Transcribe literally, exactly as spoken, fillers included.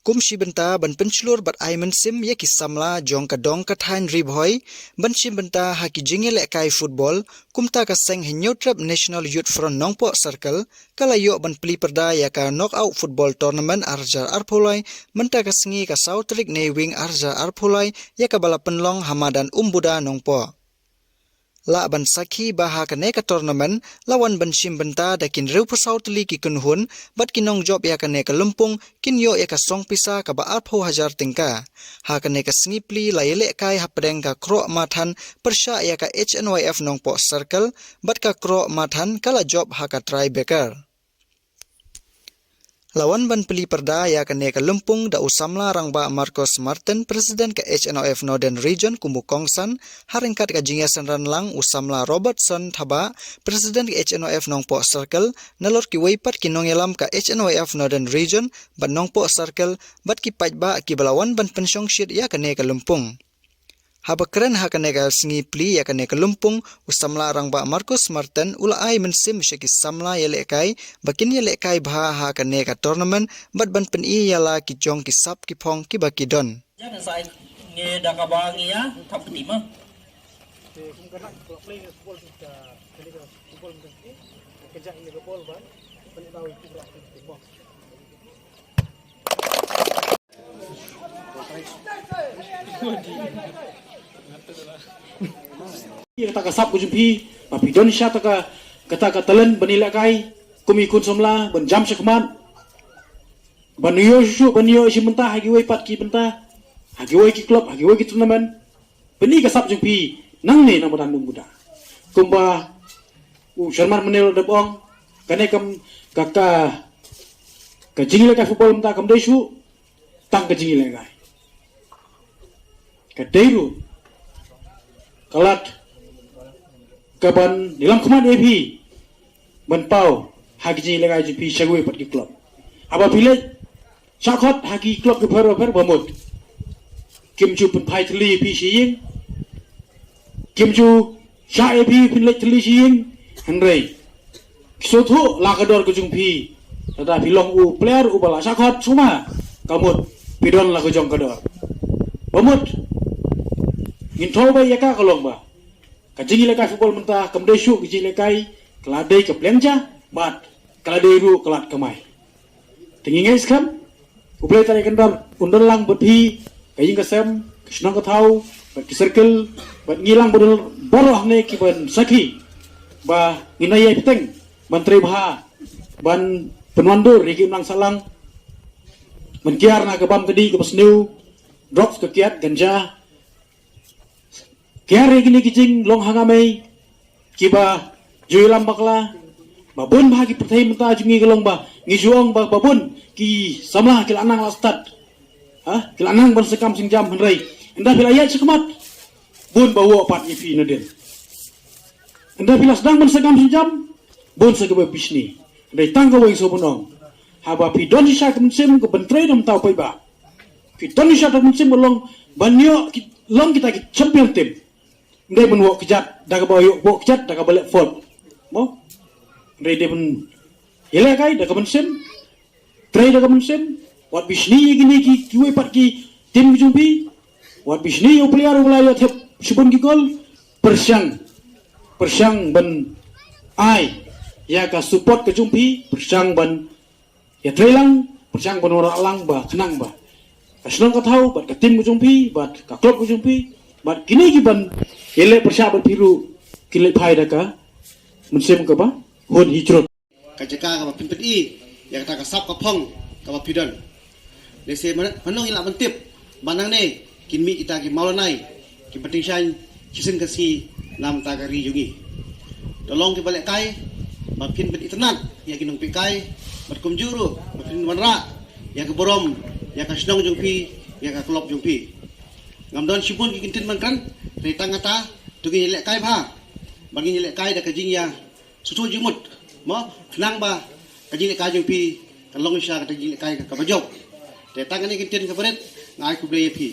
Kum shi bynta ban pynshlur bad ai mynsiem ïa ki samla jong ka dong ka thaiñ Ri Bhoi ban shim bynta ha ki jingïalehkai football, kumta ka seng Hynñiewtrep National Youth Front Nongpoh Circle ka la ïoh ban plie pyrda ïa ka knockout football tournament ar hajar arphew lai mynta ka sngi ka saw tarik Naiwieng ar hajar arphew lai, ïa kaba la pynlong ha madan Umbuda Nongpoh. Lah ban sakhi ba ha kane ka tournament la wan ban shim bynta da ki hynriewphew saw tylli ki kynhun, bad ki nongjop ïa kane ka lympung kin ïoh ïa ka song pisa kaba arphew hajar tyngka. Ha kane ka sngi plie la ïalehkai hapdeng ka Kroh Mathan pyrshah ïa ka H N Y F Nongpoh Circle, bad ka Kroh Mathan ka la jop ha ka tiebreaker. La wan ban plie pyrda ïa kane ka lympung da u samla rangbah Marcos Martin, President ka H N Y F Northern Region, kum u kongsan, ha ryngkat ka jingïasynran lang u samla Robertson Thabah, President ka H N Y F Nongpoh Circle, nalor kiwei pat ki nongïalam ka H N Y F Northern Region bad Nongpoh Circle, bad ki paidbah kiba la wan ban pynshongshit ïa kane ka lympung. Haba kren ha kane ka sngi plie ïa kane ka lympung, u samla rangbah Marcos Martin u la ai mynsiem sha ki samla ïalehkai ba kin ïalehkai bha ha kane ka tournament, bad ban pyni ïa la ki jong ki sap ki phong kiba ki don. Jan sa ngi da kaba ngi ïa thap kti ma. Ïa kata ka sap ka jong phi, ba phi don shisha kata ka, kata ka talent ban ïalehkai, kum i khun samla, ban jam shakhmat, ban ïoh shuh, ban ïoh shi bynta ha kiwei pat ki bynta, ha kiwei ki club, ha kiwei ki tournament. Pyni ka sap jong phi nangne na madan Umbuda. Kumba u Sharman Manel da ong, kane kam, ka, ka, ka jingïalehkai football mynta kam dei shuh tang ka jingïalehkai. Ka dei ruh ka lad kaban ïalam khmat ïa phi ban paw ha ki jingïalehkai jong phi sha kiwei pat ki club. Haba phi leit shah khot ha ki club ki pher pher, ba mut kim ju pynphai thylli ïa phi sha ïing, kim ju shah ïa phi phin leit thylli sha ïing. Hynrei ki sngewthuh la ka dor ka jong phi, lada phi long u player uba la shah khot shuwa, ka mut phi don la ka jong ka dor. Ba mut ngin thoh ba ïa ka ka long ba ka jingïalehkai football mynta kam dei shuh ka jingïalehkai, ka la dei ka pliang ja, bad ka la dei ruh ka lad kamai. Te ngi ngeit skhem U Blei Trai Kynrad un don lang bad phi, ka ïing ka sem, ka shnong ka thaw, bad ki circle, bad ngi lang bad baroh hangne ki ban sakhi ba ngin ïai bteng ban trei bha, ban pynwandur ïa ki imlang sahlang, ban kiar na ka bam kadi kaba sniew, drugs, ka kiad, ganja, kiar ïa kine ki jinglong hangmei kiba ju ïalam bakla, ba bun bha ki pyrthei mynta jong ngi ka long ba ngi ju ong ba, ba bun ki samla ki la nang la stad, ha, ki la nang ban sngewkam sngewjam, hynrei ynda phi la ïaid shakhmat, bun ba woh pat ïa phi nadien. Ynda phi la sdang ban sngewkam sngewjam, bun sa kaba bishni. Hynrei tang kawei sa bun ong, haba phi don shisha ka mynsiem ka ban trei na mynta u paidbah, phi don shisha ka mynsiem ban long, ban ïoh ki, long kita ki champion team. Ym dei ban woh kjat da kaba ïoh, woh kjat da kaba leh fault. Mo? Ym dei, dei ban ïalehkai da ka mynsiem, trei da ka mynsiem, wat bishni ïa kine ki, kiwei pat ki team ki jong phi, wat bishni ïa u player uba la ïoh thep shibun ki goal, pyrshang, pyrshang ban ai ïa ka support ka jong phi, pyrshang ban ïatrei lang, pyrshang ban wanrah lang ba khnang ba ka shnong ka thaw, bad ka team ka jong phi, bad ka club ka jong phi, bad kine ki ban ïaleh pyrshah bad phi ruh, kin leit phai da ka mynsiem kaba hun hi jrut. Ka jaka kaba phin pyni ïa kata ka sap ka phong kaba phi don. Lehse mano, mano ngi lah ban tip ba nangne kin mih kita ki mawlanai kiba tyngshaiñ shisien ka sngi na bynta ka ri jong ngi. To long kiba lehkai ba phin pynitynnad ïa ki nongpeitkai, bad kumjuh ruh ba phin wanrah ïa ka burom ïa ka shnong jong phi, ïa ka club jong phi. Ngam don shibun ki kyntien ban kren, hynrei tang kata, to ngin ïalehkai bha, ba ngin ïalehkai da ka jingïa sngewthuh jingmut, mo, khnang ba ka jinglehkai jong phi kan long shisha kata ka jinglehkai kaba jop. Te tang kane ka kyntien kaba rit, nga ai khublei ïa phi.